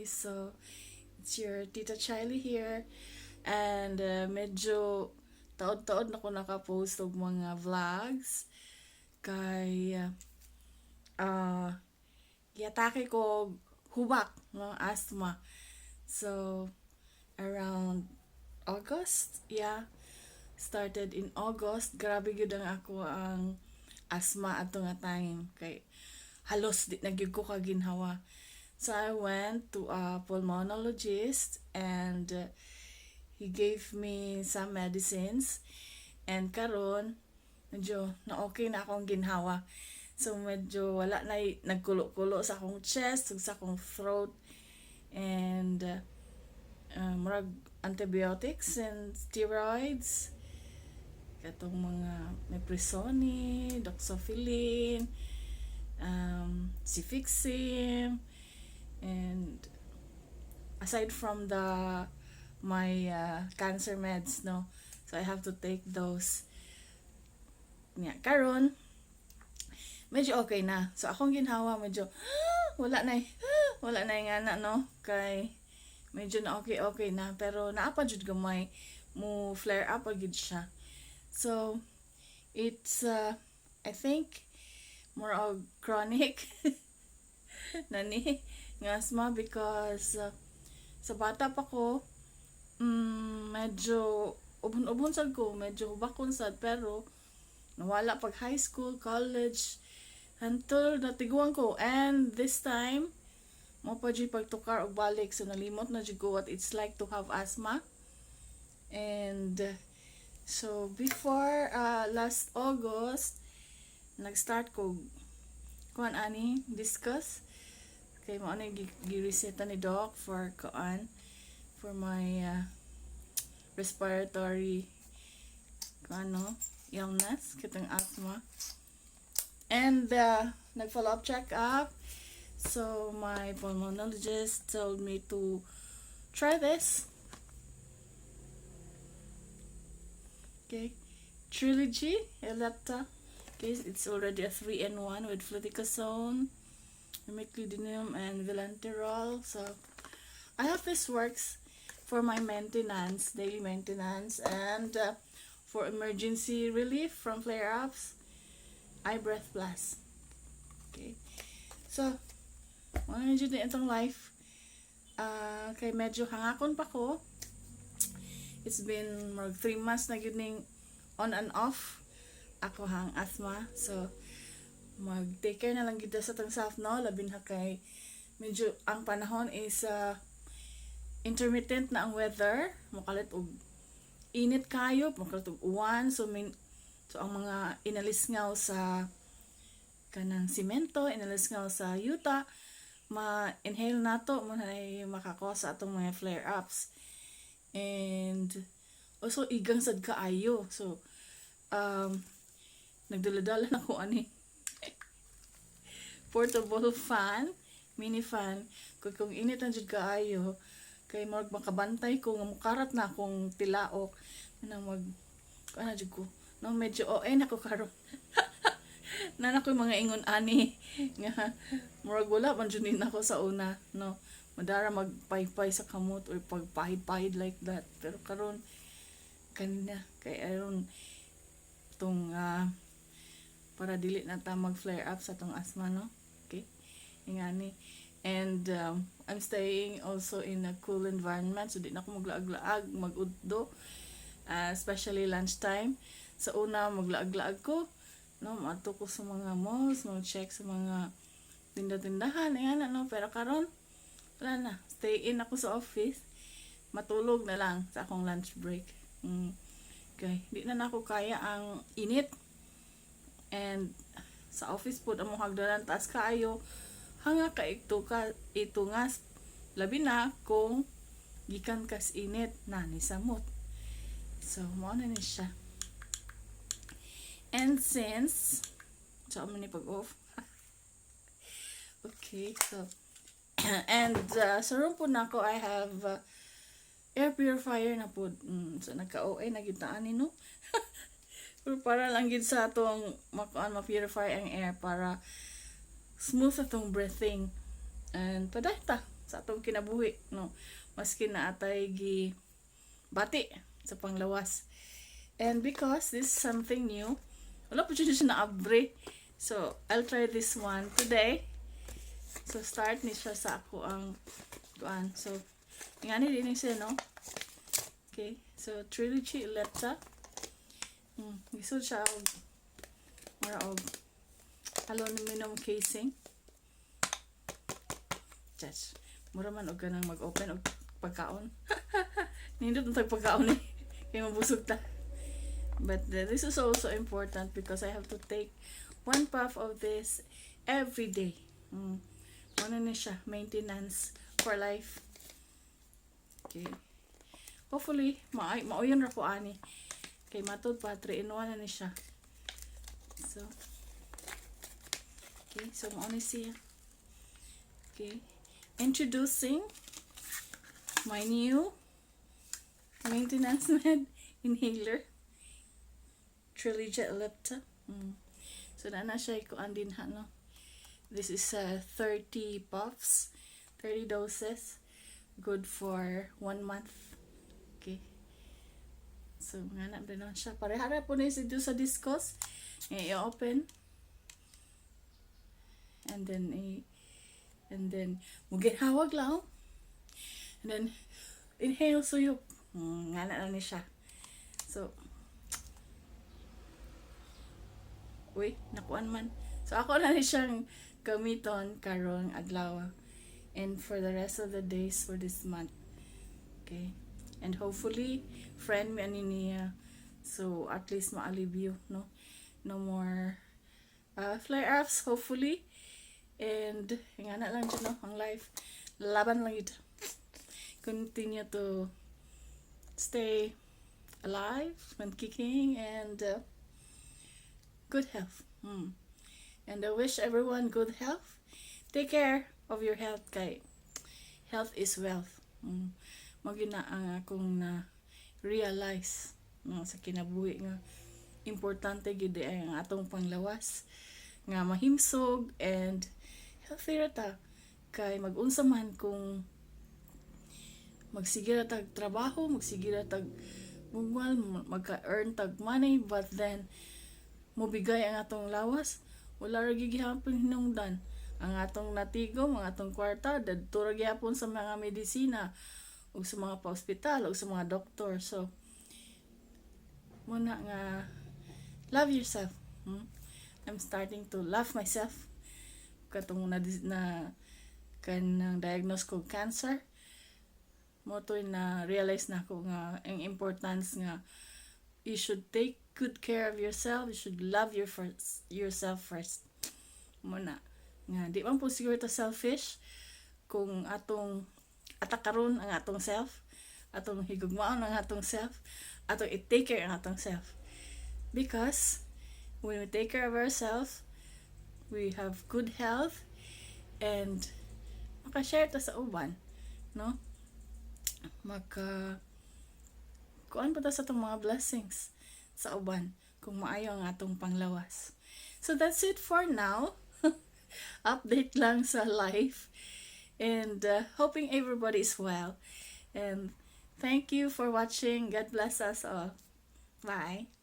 Okay, so it's your Tita Chiley here and medyo taod-taod na ko naka-post og mga vlogs kay giatake ko hubak, no, asthma. So around August, yeah, started in August. Grabe gyud ang ako ang asthma ato nga time kay halos di na gyud ko kaginhawa. So I went to a pulmonologist and he gave me some medicines and karon medyo na okay na akong ginhawa. So medyo wala na nagkulo-kulo sa akong chest ug sa akong throat and murag antibiotics and steroids, katong mga meprisone, doxofylline, cefixime, and aside from the my cancer meds, no? So I have to take those. Nya, karon medyo okay na. So akong ginhawa medyo wala na nga na, no, kay medyo na okay okay na, pero naa pa jud gamay, mo flare up pa gyud siya. So it's I think more of chronic na ni nga asthma because sa bata pa ko, medyo ubon-ubon sad ko, medyo hubakon sad, pero nawala pag high school, college, until natiguan ko. And this time mao pa jud pagtukar og balik, so nalimot na jud ko what it's like to have asthma. And so before last August, nag-start ko kuan ani Diskus kay mao na gireseta ni doc for kuan, for my respiratory ano illness, katong asthma. And nag-follow up check up, so my pulmonologist told me to try this, okay, Trilogy Ellipta. Okay, it's already a 3-in-1 with fluticasone, umeclidinium and vilanterol. So I hope this works for my maintenance, daily maintenance, and for emergency relief from flare-ups, iBreath Plus. Okay, so mao na jud itong life. Kay medyo hangakon pa ko. It's been more 3 months na gyud ning on and off ako hang asthma. So mag take care na lang gyud sa atong self, no, labi na kay medyo ang panahon is intermittent na ang weather, mokalit og init kayo, mokalit og uwan. So min so ang mga inalisngaw sa kanang simento, inalisngaw sa yuta, ma-inhale nato, mao na maka-cause sa atong mga flare-ups. And also igang sad kaayo, so nagdala-dala na ko ani portable fan, mini fan kung init na jud kaayo, kay murag makabantay ko nga mukarat na akong tilaok nang mag ano jud ko, no. Medyo OA na ko karon na na ko mga ingon ani nga murag wala man jud ni nako sa una, no, madara magpaypay sa kamot or pagpahid-pahid like that. Pero karon kanina kay aron tong para dili na ta mag flare up sa tong asthma, no. Okay, ingani. And I'm staying also in a cool environment, so di na ako maglaag-laag, magudto, especially lunchtime. Sa una maglaag-laag ko, no, maadto ko sa mga malls, mag-check sa mga tinda-tindahan, ayan, ano. Pero karon wala na, stay in ako sa office, matulog na lang sa akong lunch break. Okay, di na nako kaya ang init. And sa office pod among hagdanan taas kaayo, hanga ka ito ka itungas, labi na kung gikan kas init na ni samot. So mao na ni siya. And since so mo ni pag off. Okay, so and sa room po nako I have air purifier na po. So nagka-OA na gyud ta ani, no. Pero para lang gid sa atong makuan, ma-purify ang air para smooth atong breathing. And paday ta. sa atong kinabuhi, no, maski naa tay gi bati sa panglawas. And because this is something new, wala pa jud siya na-abre. So, I'll try this one today. So, start ni siya sa akoang kuan. So, ingani din siya, no? Okay. So, Trilogy Ellipta. Isod siya og mura og aluminum casing. Judge. Mura man og ganang mag-open og pagkaon. Nindot na tag pagkaon eh. Kay mabusog ta. But this is also important because I have to take one puff of this every day. Ano na siya, maintenance for life. Okay. Hopefully, mauyon ra ko ani. Kay matud pa, 3 in 1 na ni siya. So, okay, so mao ni siya. Okay. Introducing my new maintenance med inhaler. Trilogy Ellipta. So, na siya ikuan din ha, no? This is 30 puffs, 30 doses. Good for one month. Okay. So, nga na din na siya. Parehara po na siya sa Diskus. Nga i-open. And then, muginhawag lang. And then, inhale suyop. Nga na ni siya. So, uy, nakuan man. So, ako na ni siyang gamiton karong adlaw and for the rest of the days for this month. Okay. And hopefully, friend mi ani niya. So, at least maalibyo, no? No more flare-ups, hopefully. And, nga na lang dyan, no? Ang life. Laban lang yun. Continue to stay alive and kicking and good health. And I wish everyone good health. Take care of your health kay health is wealth. Mao na ang akong na realize, no, sa kinabuhi nga importante gid ay ang atong panglawas nga mahimsog and healthy ra ta kay mag-unsa man kung magsige ra tag trabaho, magsige ra tag mugwal, magka-earn tag money, but then mobigay ang atong lawas, wala ra gihapon hinungdan. Ang atong natigom, ang atong kwarta, dadto ra gihapon sa mga medisina ug sa mga pa-ospital ug sa mga doktor. So muna nga love yourself. I'm starting to love myself katong na kanang diagnose ko cancer mo to na realize na ako nga ang importance nga you should take good care of yourself, you should love yourself first. Muna nga di man po siguro ta selfish kung atong atakaron ang atong self, atong higugmaon ang atong self, atong i-take care ang atong self, because when we take care of ourselves, we have good health and makashare ta sa uban, no, maka kuan pa ta sa atong mga blessings sa uban kung maayo ang atong panglawas. So that's it for now. Update lang sa life and hoping everybody is well. And thank you for watching. God bless us all. Bye.